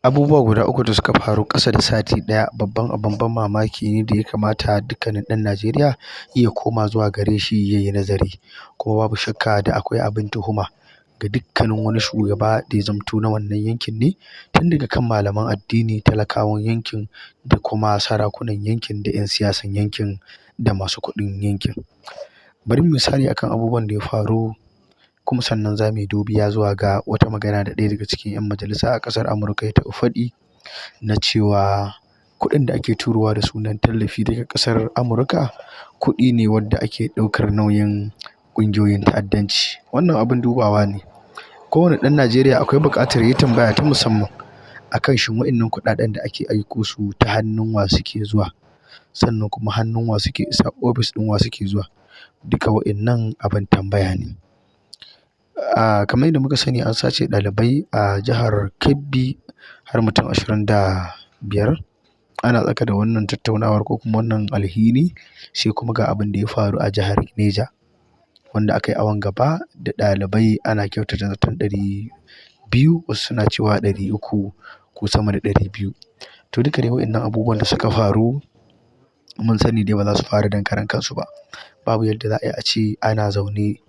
Abubuwa guda uku da suka faru ƙasa da sati ɗaya babban abin ban mamaki ne da ya kamata dukkanin ɗan Najeriya ya koma zuwa gare shi ya yi nazari. Kuma babu shakka da akwai abin tuhuma ga dukkanin wani shugaba da ya zamto na wannan yankin ne, tun daga kan malaman addini, talakawan yankin da kuma sarakunan yankin da 'yan siyasan yankin da masu kuɗin yankin. Bari mu misali akan abubuwan da ya faru, kuma sannan za mu yi dubiya zuwa ga wata magana da ɗaya daga cikin 'yan majalisa a ƙasar Amurka ya taɓa faɗi na cewa kuɗin da ake turowa da sunan tallafi daga ƙasar Amurka kuɗi ne wadda ake ɗaukar nauyin ƙungiyoyin ta'addanci. Wannan abin dubawa ne. Kowane ɗan Najeriya akwai buƙatar ya tambaya ta musamman akan shin wa'innan kuɗaɗen da ake aiko su ta hannun wa suke zuwa, sannan kuma hannun wa suke isa, ofis ɗin wa suke zuwa. Duka wa'innan abin tambaya ne. Kamar yadda muka sani, an sace ɗalibai a jihar Kebbi har mutum 25. Ana tsaka da wannan tattaunawar ko kuma wannan alhini, sai kuma ga abin da ya faru a jihar Neja, wanda aka yi awon gaba da ɗalibai ana kyautata zaton 200, wasu suna cewa 300 ko sama da 200. To duka dai wa'innan abubuwan da suka faru, mun sani dai ba za su faru don karan kansu ba. Babu yadda za a yi a ce ana zaune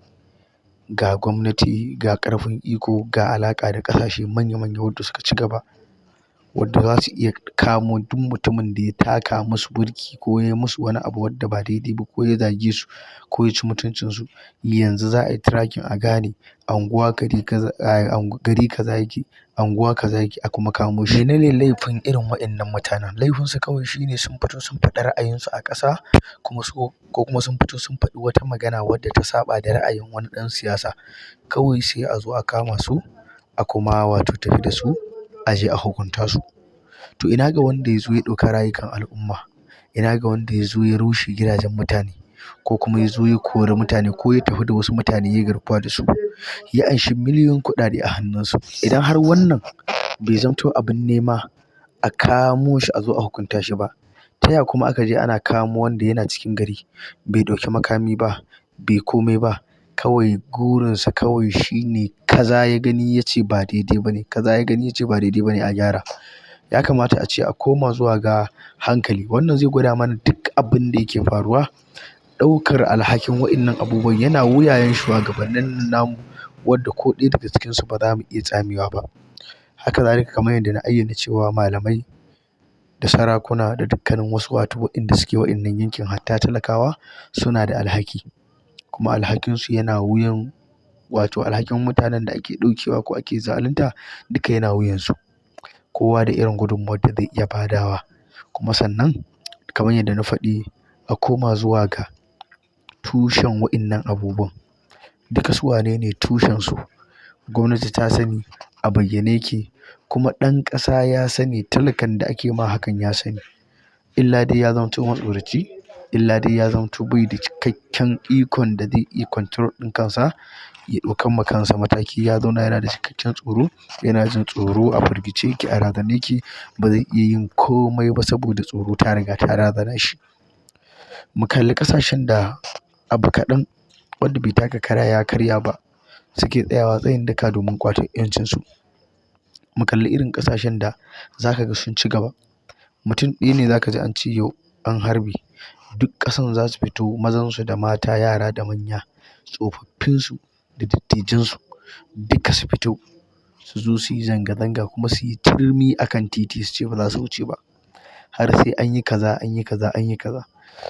ga gwamnati, ga ƙarfin iko, ga alaƙa da ƙasashe manya-manya wadda suka ci gaba, wadda za su iya kamo duk mutumin da ya taka musu burki ko ya yi musu wani abu wadda ba daidai ba, ko ya zage su ko ya ci mutuncinsu. Yanzu za a yi tracking a gane anguwa gari kaza, gari kaza yake, anguwa kaza yake, a kuma kamo shi. Menene laifin irin waɗannan mutanen? Laifinsu kawai shine sun fito sun faɗi ra'ayinsu a ƙasa, kuma su ko kuma sun fito sun faɗi wata magana wadda ta saɓa da ra'ayin wani ɗan siyasa. Kawai sai a zo a kama su, a kuma wato tafi da su a je a hukunta su. To ina ga wanda ya zo ya ɗauka rayukan al'umma? Ina ga wanda ya zo ya rushe gidajen mutane, ko kuma ya zo ya kori mutane, ko ya tafi da wasu mutane ya garkuwa da su, ya anshi miliyoyin kuɗaɗe a hannunsu? Idan har wannan bai zamto abin nema a kamo shi a zo a hukunta shi ba, ta ya kuma aka je ana kamo wanda yana cikin gari, bai ɗauki makami ba, bai komai ba, kawai gurinsa kawai shine kaza ya gani ya ce ba daidai ba ne, kaza ya gani ya ce ba daidai ba ne, a gyara. Ya kamata a ce a koma zuwa ga hankali. Wannan zai gwada mana duk abin da yake faruwa. Ɗaukar alhakin wa'innan abubuwan yana wuyayen shugabannin namu, wadda ko ɗaya daga cikinsu ba za mu iya tsamewa ba. Haka zalika, kamar yadda na ayyana cewa malamai da sarakuna da dukkanin wasu wato waɗanda suke wa'innan yankin, hatta talakawa, suna da alhaki. Kuma alhakinsu yana wuyan, wato alhakin mutanen da ake ɗaukewa ko ake zalunta duka yana wuyansu. Kowa da irin gudunmawar da zai iya badawa. Kuma sannan, kamar yadda na faɗi, a koma zuwa ga tushen wa'innan abubuwan. Duka su wane ne tushensu? Gwamnati ta sani, a bayyane yake, kuma ɗan ƙasa ya sani, talakan da ake ma hakan ya sani. Illa dai ya zamto matsoraci, illa dai ya zamto bai da cikakken ikon da zai iya control ɗin kansa, ya ɗaukan ma kansa mataki. Ya zauna yana da cikakken tsoro, yana jin tsoro, a firgice yake, a razane yake, ba zai iya yin komai ba saboda tsoro ta riga ta razana shi. Mu kalli ƙasashen da abu kaɗan wanda bai taka kara ya karya ba suke tsayawa tsayin daka domin ƙwato 'yancinsu. Mu kalli irin ƙasashen da za ka ga sun ci gaba. Mutum ɗaya ne za ka ji an ce yau an harbe. Duk ƙasan za su fito, mazansu da mata, yara da manya, tsofaffinsu da dattijansu, duka su fito su zo su yi zanga-zanga kuma su yi turmi a kan titi su ce ba za su wuce ba har sai an yi kaza, an yi kaza, an yi kaza.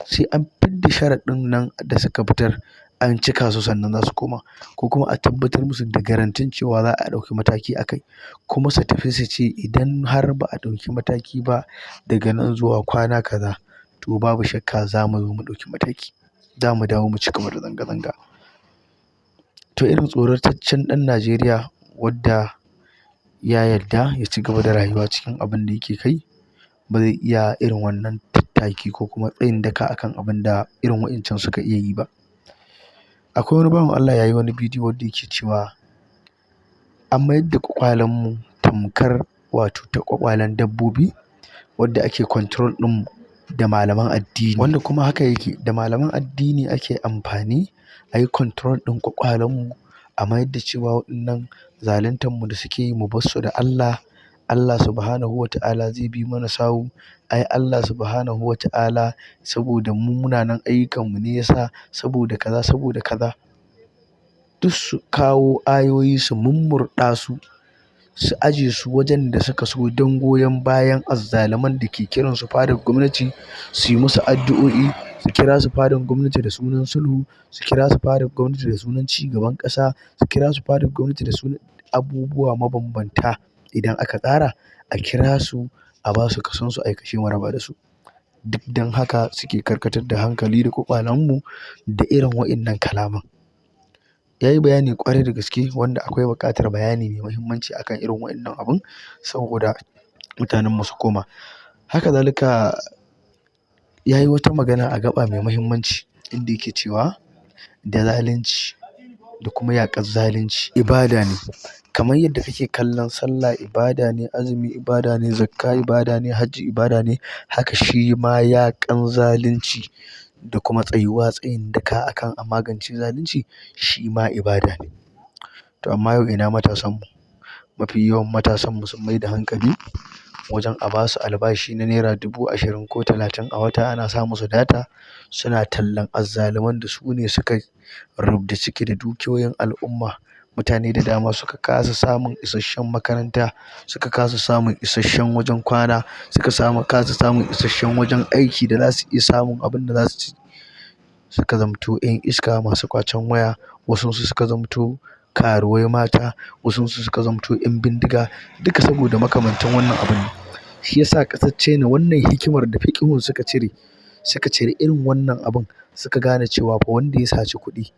Sai an fidda sharaɗin nan da suka fitar an cika su, sannan za su koma, ko kuma a tabbatar musu da garantin cewa za a ɗauki mataki a kai. Kuma su tafi su ce idan har ba a ɗauki mataki ba daga nan zuwa kwana kaza, to babu shakka za mu zo mu ɗauki mataki, za mu dawo mu ci gaba da zanga-zanga. To irin tsorataccen ɗan Najeriya wadda ya yarda ya ci gaba da rayuwa cikin abin da yake kai, ba zai iya irin wannan tattaki ko kuma tsayin daka akan abin da irin wa'incan suka iya yi ba. Akwai wani bawan Allah ya yi wani bidiyo wanda yake cewa an mayar da ƙwaƙwalenmu tamkar wato ta ƙwaƙwalen dabbobi, wadda ake control ɗin da malaman addini, wanda kuma haka yake, da malaman addini ake amfani a yi control ɗin ƙwaƙwalenmu, a mayar da cewa waɗannan zaluntar mu da suke yi mu bar su da Allah, Allah Subhanahu wa ta'ala zai bi mana sawu. Ai Allah Subhanahu wa ta'ala saboda mu munanan ayyukanmu ne ya sa, saboda kaza, saboda kaza. Duk su kawo ayoyi su mummurɗa su, su aje su wajen da suka so don goyon bayan azzaluman da ke kiransu fadar gwamnati, su yi musu addu'o'i, su kira su fadar gwamnati da sunan sulhu, su kira su fadar gwamnati da sunan ci gaban ƙasa, su kira su fadar gwamnati da sunan abubuwa mabambanta. Idan aka tsara, a kira su, a ba su kasonsu, a kashe maraba da su. Duk don haka suke karkatar da hankali da ƙwaƙwalenmu da irin waɗannan kalaman. Ya yi bayani ƙwarai da gaske wanda akwai buƙatar bayani mai muhimmanci akan irin waɗannan abun saboda mutanenmu su koma. Haka zalika ya yi wata magana a gaba mai muhimmanci inda yake cewa da zalunci da kuma yaƙar zalunci ibada ne. Kamar yadda kake kallon sallah ibada ne, azumi ibada ne, zakka ibada ne, hajji ibada ne, haka shi ma yaƙan zalunci da kuma tsayuwa tsayin daka akan a magance zalunci shi ma ibada ne. To amma yau ina matasanmu? Mafi yawan matasanmu sun mai da hankali wajen a ba su albashi na naira 20,000 ko 30 a wata ana sa musu data. Suna tallan azzaluman da su ne suka rubda ciki da dukiyoyin al'umma. Mutane da dama suka kasa samun isasshen makaranta, suka kasa samun isasshen wajen kwana, suka kasa samun isasshen wajen aiki da za su iya samun abin da za su ci. Suka zamto 'yan iska masu ƙwacen waya, wasunsu suka zamto karuwai mata, wasunsu suka zamto 'yan bindiga, duka saboda makamantan wannan abun ne. Shi ya sa ƙasar China wannan hikimar da fiƙihun suka cire, suka cire irin wannan abun, suka gane cewa fa wanda ya saci kuɗi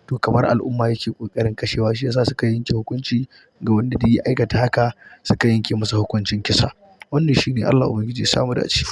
to kamar al'umma yake ƙoƙarin kashewa. Shi ya sa suka yanke hukunci ga wanda duk ya aikata haka, suka yanke masa hukuncin kisa. Wannan shine, Allah Ubangiji ya sa mu dace.